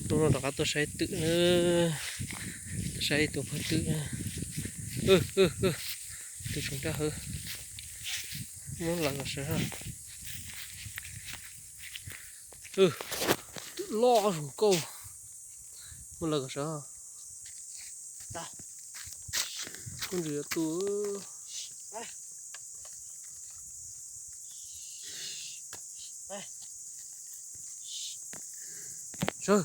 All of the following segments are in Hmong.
Hnub no rov qab tuaj saib twm na, tuaj saib ib tug pawg twm na. Twm tsoom raj hawv, muab lawv kom sawv hab. Twm loj zoo nkauj, muab lawv kom sawv. Kuj ntsis yuav tu. Sawv.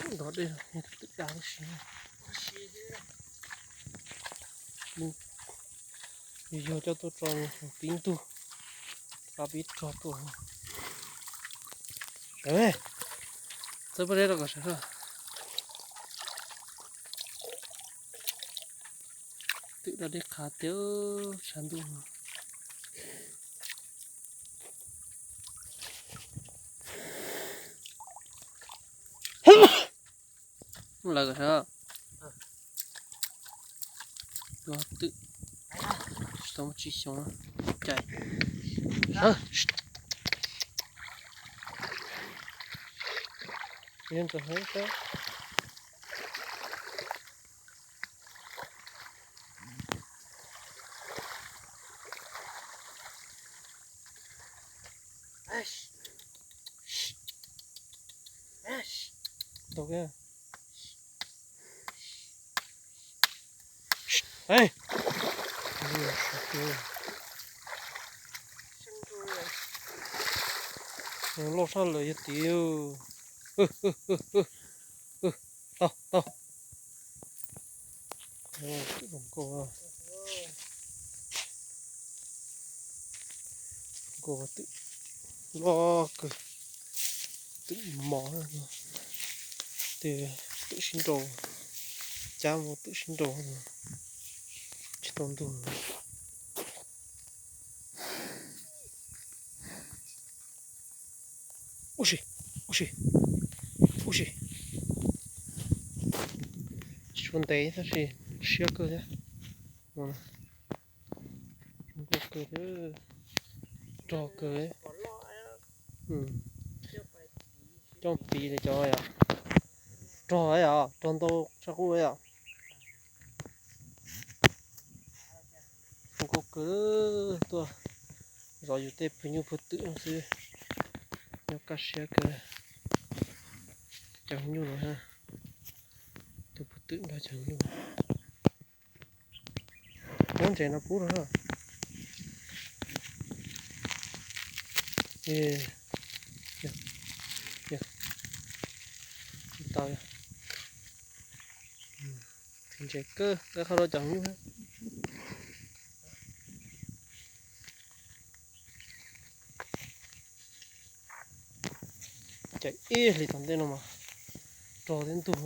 Ntov dej, twm dag tib si. Yog coj tuaj tso pib ntug, pab pib rog tuaj. Sawv, txawb pob zeb rau kom sawv. Twm dag dej qhav tiag, tshav ntuj. Lawv kom sawv. Twm tsis tau muaj tsib xyoo cais. Yeej ntawd hab sab. Tau kiag. Loj sab lawm yog tid. Tau, tau. Zoo nkauj, zoo nkauj, twm loj kawg, twm mos, twm sib nraus, cab mus twm sib nraus, tsis tau ntug. Ub si, ub si, ub si. Tsis tshua ntev tab sis siab kawg thiab. Zoo nkauj kawg thiab, rog kawg. Coj piv li cov yom, rog yom, rog ntau tshaj qub yom. Zoo nkauj kawg, tuaj zov yus tej pawg nyuj pawg twm no xwb, nyob kaj siab kawg. Cov nyuj no, tus pawg twm nrog cov nyuj. Muab ntses no pub rau. Tsis tau, txiv ntses kawg, qhov rau cov nyuj. Ces ib hlis tom ntej no mas rog thiab ntug.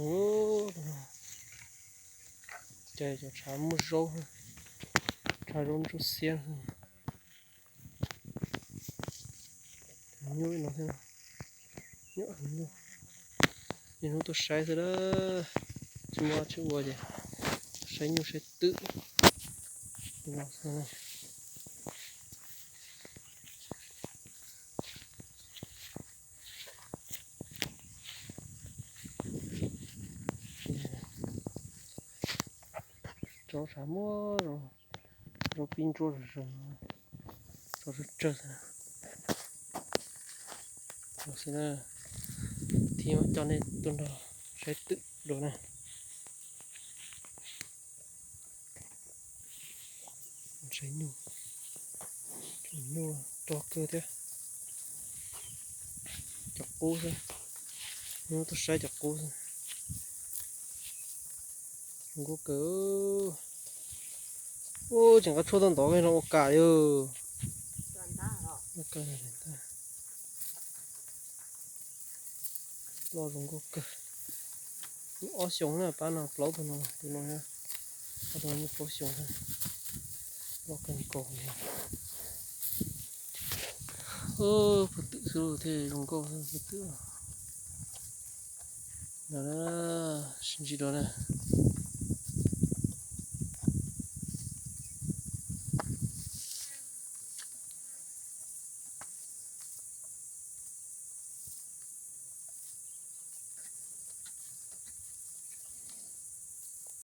Ces cov tshav muaj zaub, tshav zaub ntsuab xiab. Nyuj no thiab, nyuj, niaj hnub tuaj saib xwb a, tsis muaj dab tsi ua ces saib nyuj saib twm. Tsob tshav muaj zaub pib ntsuab zom zaws, tsob tsawg tsawg xwb. Thiab coj nej tuaj nrog saib twm dua na. Saib nyuj, nyuj rog kawg thiab. Cov qub xwb, hnub tuaj saib cov qub xwb. Zoo nkauj kawg. Ub, tseem nqa tshuaj tuaj ntov no ua kam li. Loj zoo nkauj kawg. Nyuj ob xyoos na, pab no plaub tug no, tus no thiab, ob tug no nyuj plaub xyoos thiab. Loj kawg nkaus li. Pawg twm xwb thiaj zoo nkauj, pawg twm. Sib ntsib dua na.